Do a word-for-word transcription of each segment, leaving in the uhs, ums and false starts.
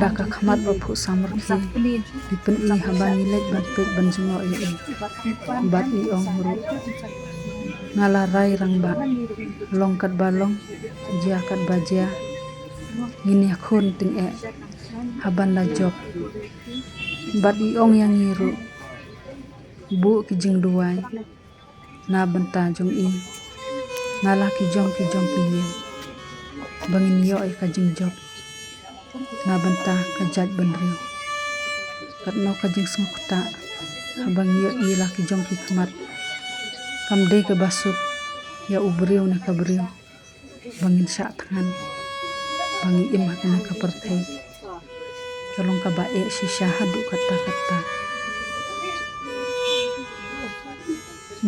Da ka khmat ba phuh samrkhie, i pyni haba ngi leit ban peit ban jngoh ïa i. Bad i ong ruh, nga la rai rangbah, long katba long, jia katba jia, ngin ïakhun tyngeh ha ban da jop. Bad i ong ïa ngi ruh, buh ki jingduwai na bynta jong i, na la ki jong ki jong ki ïing, ba ngin ïoh ïa ka jingjop na bynta ka jaitbynriew. Katno ka jingsngewkhuslai haba ngi ïohi la ki jong ki khmat, kam dei kaba suk ïa u briew ne ka briew ba ngin shah thngan, ba ngi im ha kane ka pyrthei. Ka long kaba eh shisha haduh katta katta.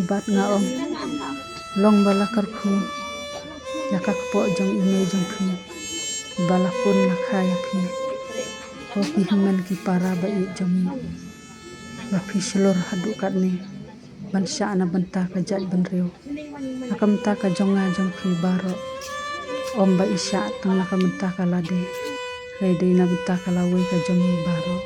Bad nga ong, long ba la kyrkhu ïa ka kpoh jong i mei jong phi, ba la pun la kha ïa phi, ko ki hynmen ki para ba ïeit jong ngi, ba phi shlur haduh katne ban shah na bynta ka jaitbynriew, na ka bynta ka jong nga jong phi baroh. Ym ba i shah tang na ka bynta ka lade, hynrei dei na bynta ka lawei ka jong ngi baroh.